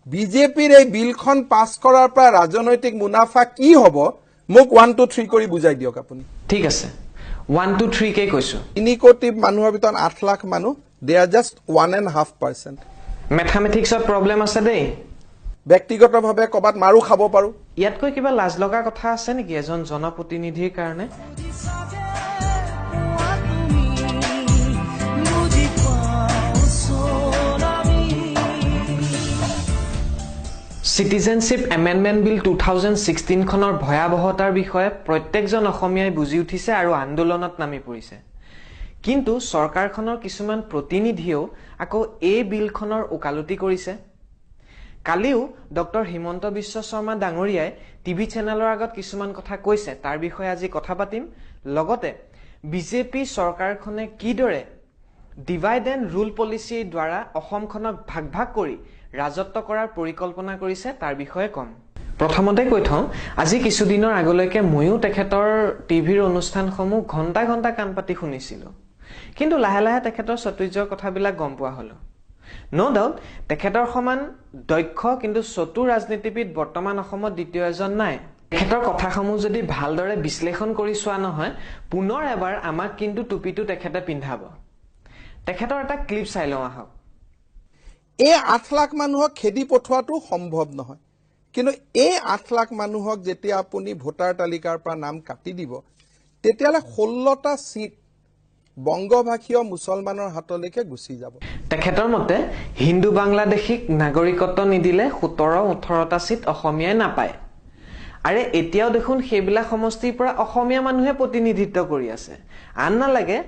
বিজেপিৰ এই বিলখন পাছ কৰাৰ পৰা ৰাজনৈতিক মুনাফা কি হ'ব, মোক 1 2 3 কৰি বুজাই দিয়ক আপুনি। ঠিক আছে, 1 2 3 কে কৈছো। 3 কোটি মানুহৰ ভিতৰত 8 লাখ মানুহ, they are just 1.5%। মেথামেটিক্সত প্ৰব্লেম আছে দেই। ব্যক্তিগতভাৱে ক'ৰবাত মাৰো খাব পাৰো। ইয়াতকৈ কিবা লাজ লগা কথা আছে নেকি এজন জনপ্ৰতিনিধিৰ কাৰণে? বুজিছা পোৱা তুমি বুজি পাওঁচোন আমি। চিটিজেনশ্বিপ এমেণ্ডমেণ্ট বিল 2016খনৰ ভয়াৱহতাৰ বিষয়ে প্ৰত্যেকজন অসমীয়াই বুজি উঠিছে আৰু আন্দোলনত নামি পৰিছে। কিন্তু চৰকাৰখনৰ কিছুমান প্ৰতিনিধিয়েও আকৌ এই বিলখনৰ ওকালতি কৰিছে। কালিও ডক্টৰ হিমন্ত বিশ্ব শৰ্মা ডাঙৰীয়াই টিভি চেনেলৰ আগত কিছুমান কথা কৈছে, তাৰ বিষয়ে আজি কথা পাতিম। লগতে বিজেপি চৰকাৰখনে কিদৰে ডিভাইড এণ্ড ৰুল পলিচিৰ দ্বাৰা অসমখনক ভাগ ভাগ কৰি ৰাজত্ব কৰাৰ পৰিকল্পনা কৰিছে, তাৰ বিষয়ে ক'ম। প্ৰথমতে কৈ থওঁ, আজি কিছুদিনৰ আগলৈকে ময়ো তেখেতৰ টিভিৰ অনুষ্ঠানসমূহ ঘণ্টা ঘণ্টা কাণ পাতি শুনিছিলোঁ। কিন্তু লাহে লাহে তেখেতৰ চাতুৰ্যৰ কথাবিলাক গম পোৱা হ'লো। ন' ডাউট, তেখেতৰ সমান দক্ষ কিন্তু চতুৰ ৰাজনীতিবিদ বৰ্তমান অসমত দ্বিতীয় এজন নাই। তেখেতৰ কথাসমূহ যদি ভালদৰে বিশ্লেষণ কৰি চোৱা নহয়, পুনৰ এবাৰ আমাক কিন্তু টুপিটো তেখেতে পিন্ধাব। তেখেতৰ এটা ক্লিপ চাই লওঁ আহক। এই 8 লাখ মানুহক খেদি পঠোৱাটো সম্ভৱ নহয়। কিন্তু এই 8 লাখ মানুহক যেতিয়া আপুনি ভোটাৰ তালিকাৰ পৰা নাম কাটি দিব, তেতিয়াহ'লে 16টা চিট বংগভাষীয় মুছলমানৰ হাতলৈকে গুচি যাব। তেখেতৰ মতে হিন্দু বাংলাদেশীক নাগৰিকত্ব নিদিলে 17 18টা চিট অসমীয়াই নাপায়। আৰে, এতিয়াও দেখোন সেইবিলাক সমষ্টিৰ পৰা অসমীয়া মানুহে প্ৰতিনিধিত্ব কৰি আছে। আন নালাগে,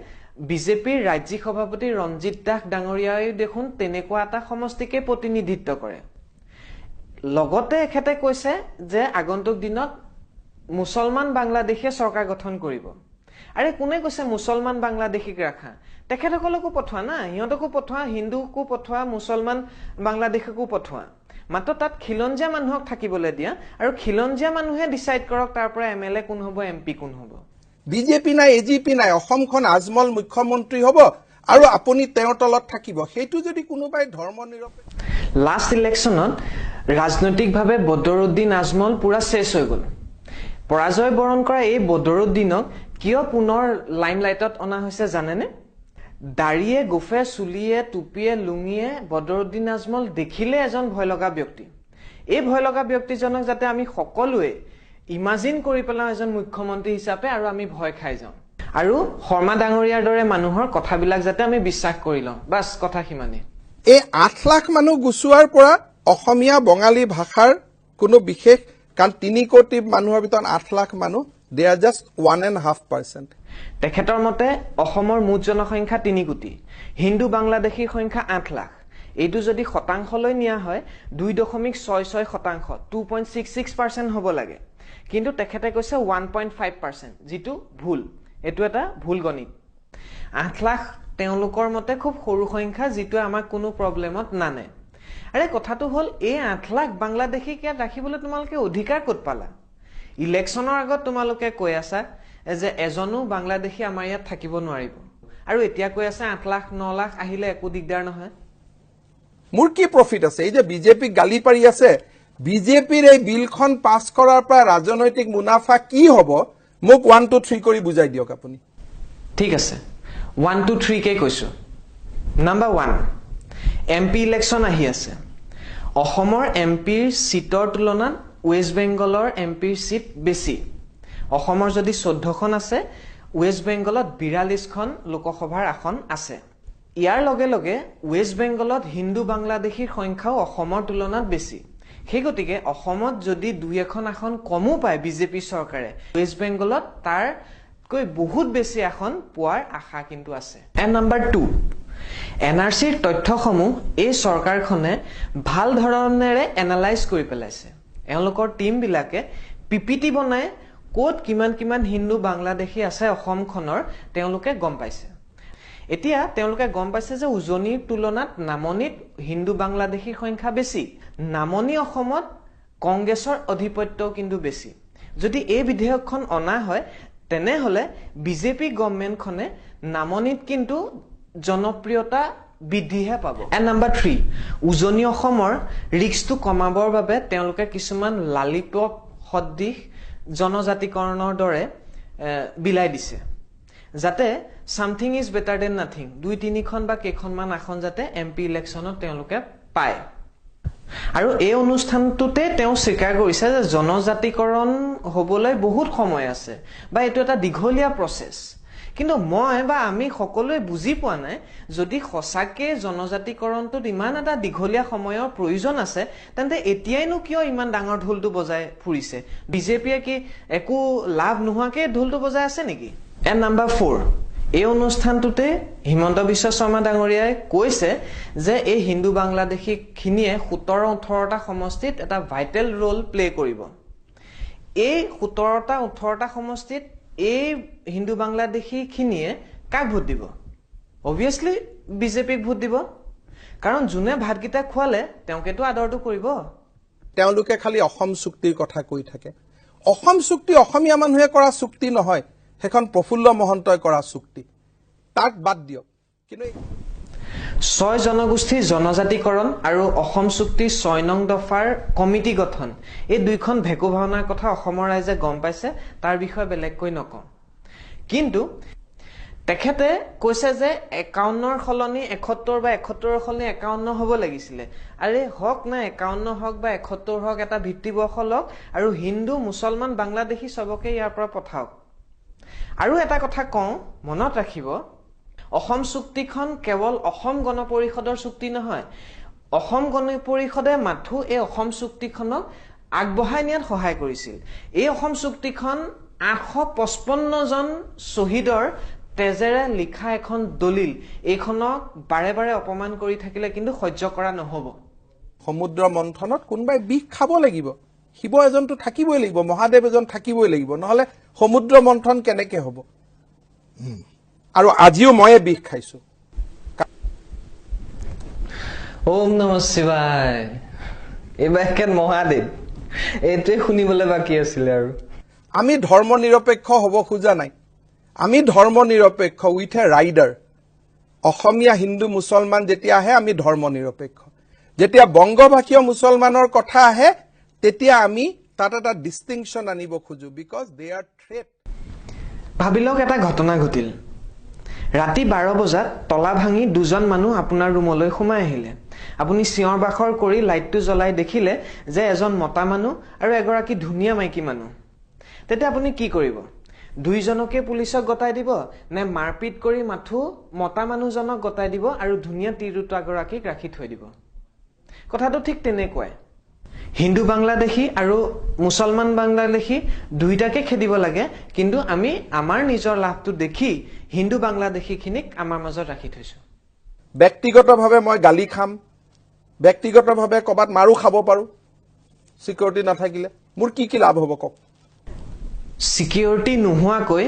বিজেপিৰ ৰাজ্যিক সভাপতি ৰঞ্জিত দাস ডাঙৰীয়াই দেখোন তেনেকুৱা এটা সমষ্টিকে প্ৰতিনিধিত্ব কৰে। লগতে এখেতে কৈছে যে আগন্তুক দিনত মুছলমান বাংলাদেশীয়ে চৰকাৰ গঠন কৰিব। আৰে, কোনে কৈছে মুছলমান বাংলাদেশীক ৰাখা? তেখেতসকলকো পঠোৱা না, সিহঁতকো পঠোৱা, হিন্দুকো পঠোৱা, মুছলমান বাংলাদেশকো পঠোৱা। মাত্ৰ তাত খিলঞ্জীয়া মানুহক থাকিবলৈ দিয়া আৰু খিলঞ্জীয়া মানুহে ডিচাইড কৰক তাৰ পৰা এম এল এ কোন হ'ব, এম পি কোন হ'ব। বিজেপি নাই, এজিপি নাই, অসমখন আজমল মুখ্যমন্ত্ৰী হ'ব আৰু আপুনি তেওঁৰ তলত থাকিব। সেইটো যদি কোনোবাই ধৰ্ম নিৰপেক্ষ লাষ্ট ইলেকশ্যনত ৰাজনৈতিকভাৱে বদৰুদ্দিন আজমল পুৰা শেষ হৈ গ'ল। পৰাজয় বৰণ কৰা এই বদৰুদ্দিনক কিয় পুনৰ লাইমলাইটত অনা হৈছে জানেনে? দাড়িয়ে, গোফে, চুলিয়ে, টুপিয়ে, লুঙিয়ে বদৰুদ্দিন আজমল দেখিলে এজন ভয় লগা ব্যক্তি। এই ভয় লগা ব্যক্তিজনক যাতে আমি সকলোৱে ইমাজিন কৰি পেলাওঁ এজন মুখ্যমন্ত্ৰী হিচাপে আৰু আমি ভয় খাই যাওঁ আৰু শৰ্মা ডাঙৰীয়াৰ দৰে মানুহৰ কথাবিলাক যাতে আমি বিশ্বাস কৰি লওঁ, বাছ, কথা সিমানেই। এই 8 লাখ মানুহ গুচোৱাৰ পৰা অসমীয়া বঙালী ভাষাৰ কোনো বিশেষ, কাৰণ 3 কোটি মানুহৰ ভিতৰত 8 লাখ মানুহ, they are just 1.5%। তেখেতৰ মতে অসমৰ মুঠ জনসংখ্যা 3 কোটি, হিন্দু বাংলাদেশীৰ সংখ্যা 8 লাখ। এইটো যদি শতাংশলৈ নিয়া হয়, 2.66%, 2.66% হ'ব লাগে। কিন্তু তেখেতে কৈছে 1.5%, যিটো ভুল। এইটো এটা ভুল গণিত। 8 লাখ তেওঁলোকৰ মতে খুব সৰু সংখ্যা, যিটোৱে আমাক কোনো প্ৰব্লেমত নানে। আৰে, কথাটো হ'ল, এই 8 লাখ বাংলাদেশীক ইয়াত ৰাখিবলৈ তোমালোকে অধিকাৰ ক'ত পালা? ইলেকশ্যনৰ আগত তোমালোকে কৈ আছা যে এজনো বাংলাদেশী আমাৰ ইয়াত থাকিব নোৱাৰিব আৰু এতিয়া কৈ আছে 8 লাখ 9 লাখ আহিলে একো দিগদাৰ নহয়। মোৰ কি প্ৰফিট আছে? এই যে বিজেপিক গালি পাৰি আছে, বিজেপিৰ এই বিলখন পাছ কৰাৰ পৰা ৰাজনৈতিক মুনাফা কি হ'ব, মোক 1 2 3 কৰি বুজাই দিয়ক আপুনি। ঠিক আছে, 1 2 3 কে কৈছো। নাম্বাৰ 1, এম পি ইলেকশ্যন আহি আছে। অসমৰ এম পিৰ চিটৰ তুলনাত ৱেষ্ট বেংগলৰ এম পিৰ চিট বেছি। অসমৰ যদি 14খন আছে, ৱেষ্ট বেংগলত 42খন লোকসভাৰ আসন আছে। ইয়াৰ লগে লগে ৱেষ্ট বেংগলত হিন্দু বাংলাদেশীৰ সংখ্যাও অসমৰ তুলনাত বেছি। সেই গতিকে অসমত যদি দুই এখন আসন কমো পায় বিজেপি চৰকাৰে, ৱেষ্ট বেংগলত তাৰকৈ বহুত বেছি আসন পোৱাৰ আশা কিন্তু আছে। এণ্ড নাম্বাৰ 2, এন আৰ চিৰ তথ্যসমূহ এই চৰকাৰখনে ভাল ধৰণেৰে এনালাইজ কৰি পেলাইছে। এওঁলোকৰ টীমবিলাকে পিপিটি বনাই ক'ত কিমান কিমান হিন্দু বাংলাদেশী আছে অসমখনৰ, তেওঁলোকে গম পাইছে। এতিয়া তেওঁলোকে গম পাইছে যে উজনিৰ তুলনাত নামনিত হিন্দু বাংলাদেশীৰ সংখ্যা বেছি। নামনি অসমত কংগ্ৰেছৰ আধিপত্যও কিন্তু বেছি। যদি এই বিধেয়কখন অনা হয়, তেনেহলে বিজেপি গভৰ্ণমেণ্টখনে নামনিত কিন্তু জনপ্ৰিয়তা বৃদ্ধিহে পাব। এণ্ড নাম্বাৰ 3, উজনি অসমৰ ৰিস্কটো কমাবৰ বাবে তেওঁলোকে কিছুমান লালিপপ সদৃশ জনজাতিকৰণৰ দৰে বিলাই দিছে, যাতে something is better than nothing, 2-3খন বা কেইখনমান আসন যাতে এম পি ইলেকশ্যনত তেওঁলোকে পায়। আৰু এই অনুষ্ঠানটোতে তেওঁ স্বীকাৰ কৰিছে যে জনজাতিকৰণ হ'বলৈ বহুত সময় আছে বা এইটো এটা দীঘলীয়া প্ৰচেছ। কিন্তু মই বা আমি সকলোৱে বুজি পোৱা নাই, যদি সঁচাকে জনজাতিকৰণটোত ইমান এটা দীঘলীয়া সময়ৰ প্ৰয়োজন আছে, তেন্তে এতিয়াইনো কিয় ইমান ডাঙৰ ঢোলটো বজাই ফুৰিছে? বিজেপিয়ে কি একো লাভ নোহোৱাকে ঢোলটো বজাই আছে নেকি? এণ্ড নাম্বাৰ 4, এই অনুষ্ঠানটোতে হিমন্ত বিশ্ব শৰ্মা ডাঙৰীয়াই কৈছে যে এই হিন্দু বাংলাদেশীখিনিয়ে 17-18টা সমষ্টিত এটা ভাইটেল ৰোল প্লে কৰিব। এই 17-18টা সমষ্টিত এই হিন্দু বাংলাদেশীখিনিয়ে কাক ভোট দিব? অভিয়াছলি বিজেপিক ভোট দিব, কাৰণ যোনে ভাতকেইটা খুৱালে তেওঁকেতো আদৰটো কৰিব। তেওঁলোকে খালি অসম চুক্তিৰ কথা কৈ থাকে। অসম চুক্তি অসমীয়া মানুহে কৰা চুক্তি নহয়, সেইখন প্ৰফুল্ল মহন্তই কৰা চুক্তি, তাক বাদ দিয়ক। কিন্তু 6 জনগোষ্ঠীৰ জনজাতিকৰণ আৰু অসম চুক্তিৰ 6 নং দফাৰ কমিটি গঠন, এই দুইখন ভেকু ভাওনাৰ কথা অসমৰ ৰাইজে গম পাইছে, তাৰ বিষয়ে বেলেগকৈ নকওঁ। কিন্তু তেখেতে কৈছে যে 51ৰ সলনি 71 বা 71ৰ সলনি 51 হ'ব লাগিছিলে। আৰে হওক না, 51 হওক বা 71 হওক, এটা ভিত্তিবৰ্ষ লওক আৰু হিন্দু মুছলমান বাংলাদেশী চবকে ইয়াৰ পৰা পঠাওক। আৰু এটা কথা কওঁ, মনত ৰাখিব, অসম চুক্তিখন কেৱল অসম গণ পৰিষদৰ চুক্তি নহয়। অসম গণ পৰিষদে মাথো এই অসম চুক্তিখনক আগবঢ়াই নিয়াত সহায় কৰিছিল। এই অসম চুক্তিখন 855 জন শ্বহীদৰ তেজেৰে লিখা এখন দলিল। এইখনক বাৰে বাৰে অপমান কৰি থাকিলে কিন্তু সহ্য কৰা নহ'ব। সমুদ্ৰ মন্থনত কোনোবাই বিষ খাব লাগিব, শিৱ এজনটো থাকিবই লাগিব, মহাদেৱ এজন থাকিবই লাগিব, নহ'লে সমুদ্ৰ মন্থন কেনেকে হ'ব? আৰু আজিও ময়ে বিষ খাইছো। ওম নমঃ শিৱায়। এইবাৰ একে মহাদেৱ, এইটোৱে শুনিবলৈ বাকী আছিলে আৰু। আমি ধৰ্ম নিৰপেক্ষ হ'ব খোজা নাই, আমি ধৰ্ম নিৰপেক্ষ উইথ এ ৰাইডাৰ। অসমীয়া হিন্দু মুছলমান যেতিয়া আহে আমি ধৰ্ম নিৰপেক্ষ, যেতিয়া বংগভাষীয় মুছলমানৰ কথা আহে তেতিয়া আমি তাত এটা ডিষ্টিংশ্যন আনিব খোজো, because De R threat. ভাবি লওক এটা ঘটনা ঘটিল। ৰাতি 12 বজাত তলা ভাঙি দুজন মানুহ আপোনাৰ ৰুমলৈ সোমাই আহিলে। আপুনি চিঞৰ বাখৰ কৰি লাইটটো জ্বলাই দেখিলে যে এজন মতা মানুহ আৰু এগৰাকী ধুনীয়া মাইকী মানুহ। তেতিয়া আপুনি কি কৰিব? দুইজনকে পুলিচক গতাই দিব নে মাৰপিট কৰি মাথো মতা মানুহজনক গতাই দিব আৰু ধুনীয়া তিৰোতাগৰাকীক ৰাখি থৈ দিব? কথাটো ঠিক তেনেকুৱাই। হিন্দু বাংলাদেশী আৰু মুছলমান বাংলাদেশী দুইটাকে খেদিব লাগে, কিন্তু আমি আমাৰ নিজৰ লাভটো দেখি হিন্দু বাংলাদেশীখিনিক আমাৰ মাজত ৰাখি থৈছো। ব্যক্তিগতভাৱে মই গালি খাম, ব্যক্তিগতভাৱে ক'ৰবাত মাৰো খাব পাৰো, চিকিউৰিটি নাথাকিলে মোৰ কি কি লাভ হ'ব কওক? চিকিউৰিটি নোহোৱাকৈ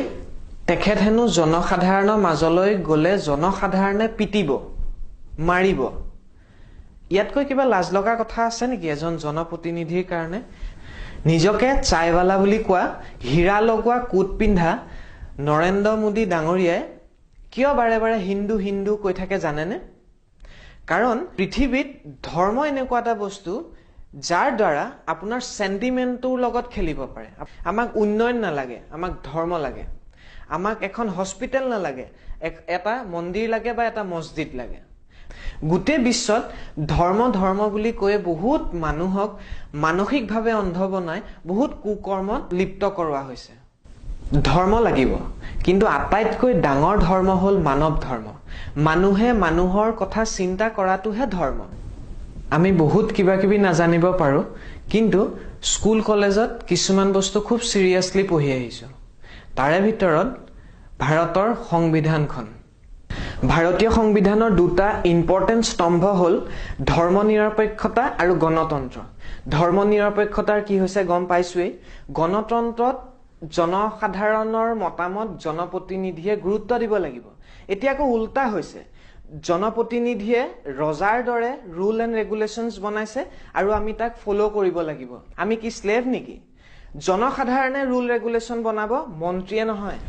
তেখেত হেনো জনসাধাৰণৰ মাজলৈ গ'লে জনসাধাৰণে পিটিব, মাৰিব। ইয়াতকৈ কিবা লাজ লগা কথা আছে নেকি এজন জনপ্ৰতিনিধিৰ কাৰণে? নিজকে চাইৱালা বুলি কোৱা, হীৰা লগোৱা কোট পিন্ধা নৰেন্দ্ৰ মোদী ডাঙৰীয়াই কিয় বাৰে বাৰে হিন্দু হিন্দু কৈ থাকে জানেনে? কাৰণ পৃথিৱীত ধৰ্ম এনেকুৱা এটা বস্তু যাৰ দ্বাৰা আপোনাৰ চেণ্টিমেণ্টটোৰ লগত খেলিব পাৰে। আমাক উন্নয়ন নালাগে, আমাক ধৰ্ম লাগে। আমাক এখন হস্পিটেল নালাগে, এটা মন্দিৰ লাগে বা এটা মছজিদ লাগে। গোটেই বিশ্বত ধৰ্ম ধৰ্ম বুলি কৈ বহুত মানুহক মানসিকভাৱে অন্ধ বনাই বহুত কুকৰ্মত লিপ্ত কৰোৱা হৈছে। ধৰ্ম লাগিব, কিন্তু আটাইতকৈ ডাঙৰ ধৰ্ম হ'ল মানৱ ধৰ্ম। মানুহে মানুহৰ কথা চিন্তা কৰাটোহে ধৰ্ম। আমি বহুত কিবা কিবি নাজানিব পাৰোঁ, কিন্তু স্কুল কলেজত কিছুমান বস্তু খুব চিৰিয়াছলি পঢ়ি আহিছোঁ। তাৰে ভিতৰত ভাৰতৰ সংবিধানখন। ভাৰতীয় সংবিধানৰ দুটা ইম্পৰ্টেণ্ট স্তম্ভ হ'ল ধৰ্ম নিৰপেক্ষতা আৰু গণতন্ত্ৰ। ধৰ্ম নিৰপেক্ষতাৰ কি হৈছে গম পাইছোৱেই। গণতন্ত্ৰত জনসাধাৰণৰ মতামত জনপ্ৰতিনিধিয়ে গুৰুত্ব দিব লাগিব। এতিয়া আকৌ উল্টা হৈছে, জনপ্ৰতিনিধিয়ে ৰজাৰ দৰে ৰুল এণ্ড ৰেগুলেশ্যনছ বনাইছে আৰু আমি তাক ফ'ল' কৰিব লাগিব। আমি কি শ্লেভ নেকি? জনসাধাৰণে ৰুল ৰেগুলেশ্যন বনাব, মন্ত্ৰীয়ে নহয়।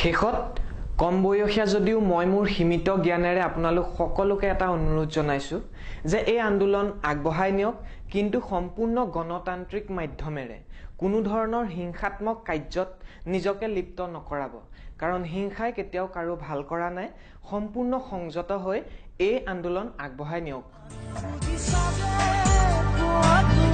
শেষত কম বয়সীয়া যদিও মই মোৰ সীমিত জ্ঞানেৰে আপোনালোক সকলোকে এটা অনুৰোধ জনাইছোঁ যে এই আন্দোলন আগবঢ়াই নিয়ক, কিন্তু সম্পূৰ্ণ গণতান্ত্ৰিক মাধ্যমেৰে। কোনো ধৰণৰ হিংসাত্মক কাৰ্যত নিজকে লিপ্ত নকৰাব, কাৰণ হিংসাই কেতিয়াও কাৰো ভাল কৰা নাই। সম্পূৰ্ণ সংযত হৈ এই আন্দোলন আগবঢ়াই নিয়ক। বুজিছা যে পোৱা।